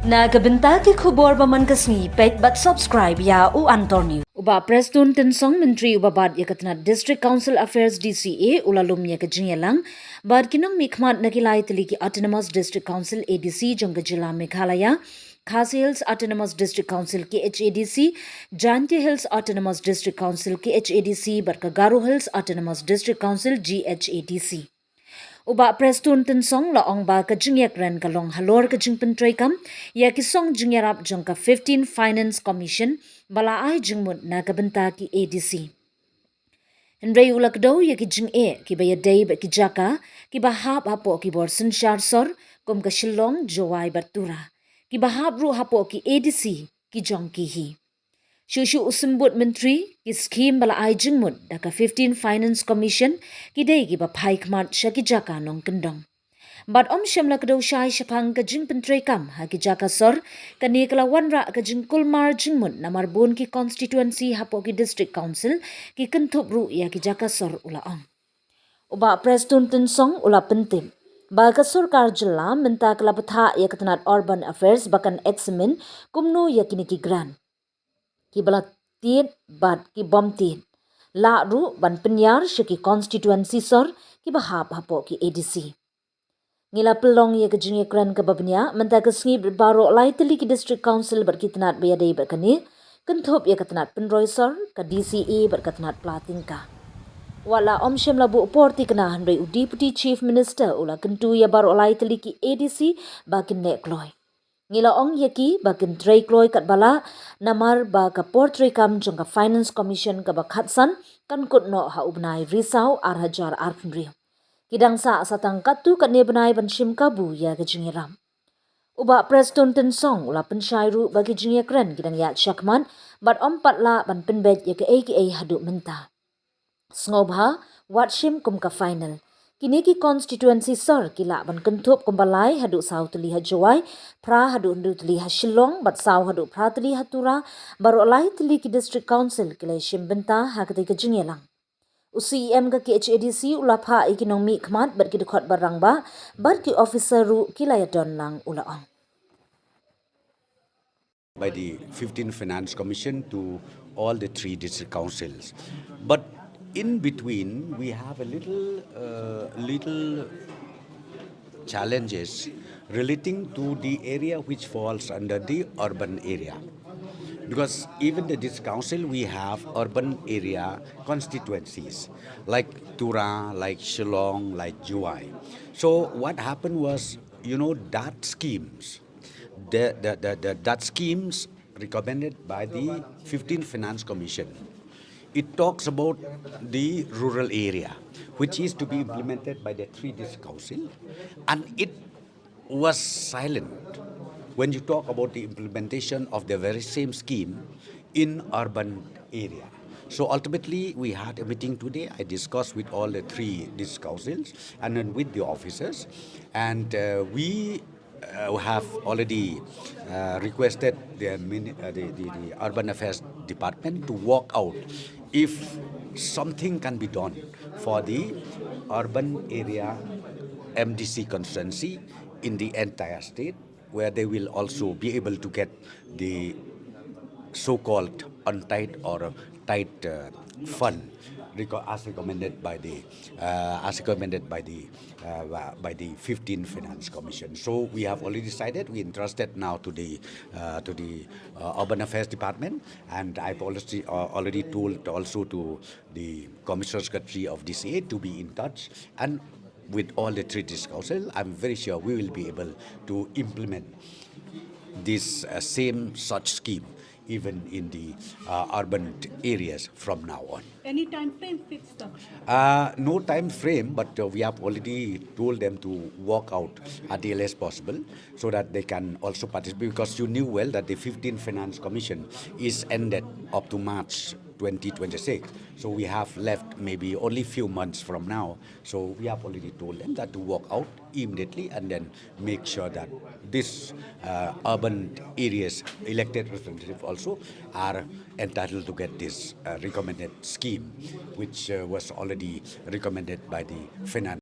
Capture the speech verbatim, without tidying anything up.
Na ka bynta ki khubor ba man ka sngi, peit bad subscribe ïa u Antor News. U Bah Prestone Tynsong, Myntri uba bat ïa ka tnat District Council Affairs, D C A, u la lum ïa ka jingïalang bad ki nongmihkhmat na ki lai tylli ki Autonomous District Council, A D C, jong ka jylla Meghalaya, Khasi Hills Autonomous District Council, K H A D C, Jaintia Hills Autonomous District Council, K H A D C, bad ka Garo Hills Autonomous District Council, G H A D C. U Bah Prestone Tynsong la ong ba ka jingïakren ka long halor ka jingpyntreikam ïa ki song jingïarap jong ka fifteen Finance Commission ba la ai jingmut na ka bynta ki A D C. Hynrei u la kdew ïa ki jingeh kiba ïadei bad ki jaka kiba hap hapoh ki bor synshar sor, kum ka Shillong, Jowai bad Tura, kiba hap ruh hapoh ki A D C ki jong ki hi. Shuh shuh u symbud myntri, ki skhim ba la ai jingmut da ka fifteen Finance Commission ki dei kiba phai khmat sha ki jaka nongkyndong. Bad ym shym la kdew shai shaphang ka jingpyntreikam ha ki jaka sor, kane ka la wanrah ka jingkulmar jingmut namar bun ki constituency hapoh ki District Council ki kynthup ruh ïa ki jaka sor, u la ong. U Bah Prestone Tynsong u la pyntip ba ka sorkar jylla mynta ka la bthah ïa ka tnat Urban Affairs ba kan examine kumno ïa kine ki grant kiba la tied bad ki bym tied, lah ruh ban pynïar sha ki constituency sor kiba hap hapoh ki A D C. Ngi la pynlong ïa ka jingïakren kaba bniah mynta ka sngi bad baroh lai tylli ki District Council bad ki tnat ba ïadei bad kane, kynthup ïa ka tnat pynroi sor, ka D C A bad ka tnat pla tyngka. Wat la ym shym la buh por thikna, hynrei u Deputy Chief Minister u la kyntu ïa baroh lai tylli ki A D C ba kin leh kloi. Ngi la ong ïa ki ba kin trei kloi katba lah, namar ba ka por treikam jong ka Finance Commission kaba khatsan kan kut noh ha u bnai Risaw ar hajar arphew hynriew. Ki dang sah sa tang katto katne bnai ban shim kabu ïa ka jingïarap. U Bah Prestone Tynsong u la pynshai ruh ba ki jingïakren ki dang ïaid shakhmat bad ym pat lah ban pynbeit ïa kaei kaei haduh mynta. Sngewbha wat shim kum ka final. Kine ki constituency sor ki lah ban kynthup kumba lai haduh saw tylli ha Jowai, phra haduh hynriew tylli ha Shillong bad saw haduh phra tylli ha Tura, baroh lai tylli ki District Council ki la ïashim bynta ha katei ka jingïalang. U C E M ka K H A D C u la phah ïa ki nongmihkhmat bad ki dkhot ba rangbah bad ki officer ruh ki la ïadon lang, u la ong. By the fifteen Finance Commission to all the three district councils. But in between, we have a little, uh, little challenges relating to the area which falls under the urban area. Because even the district council, we have urban area constituencies like Tura, like Shillong, like Jowai. So what happened was, you know, that schemes, the, the, the, the, that schemes recommended by the fifteen Finance Commission, it talks about the rural area, which is to be implemented by the three district council, and it was silent when you talk about the implementation of the very same scheme in urban area. So ultimately, we had a meeting today. I discussed with all the three district councils and then with the officers, and, uh, we, uh, have already, uh, requested the, mini- uh, the, the, the Urban Affairs Department to work out if something can be done for the urban area M D C constituency in the entire state, where they will also be able to get the so-called untied or tied, uh, fund, reco- as recommended by the, uh, as recommended by the, uh, by the fifteen Finance Commission. So we have already decided. We entrusted now to the, uh, to the, uh, Urban Affairs Department, and I've already, uh, already told also to the Commissioner Secretary of D C A to be in touch, and with all the three district council, I'm very sure we will be able to implement this, uh, same such scheme even in the, uh, urban areas from now on. Any time frame fixed, sir? Uh, no time frame, but, uh, we have already told them to work out at the earliest possible so that they can also participate, because you knew well that the fifteen Finance Commission is ended up to March twenty twenty-six. So we have left maybe only few months from now. So we have already told them that to work out immediately and then make sure that this, uh, urban areas elected representative also are entitled to get this, uh, recommended scheme, which, uh, was already recommended by the Finance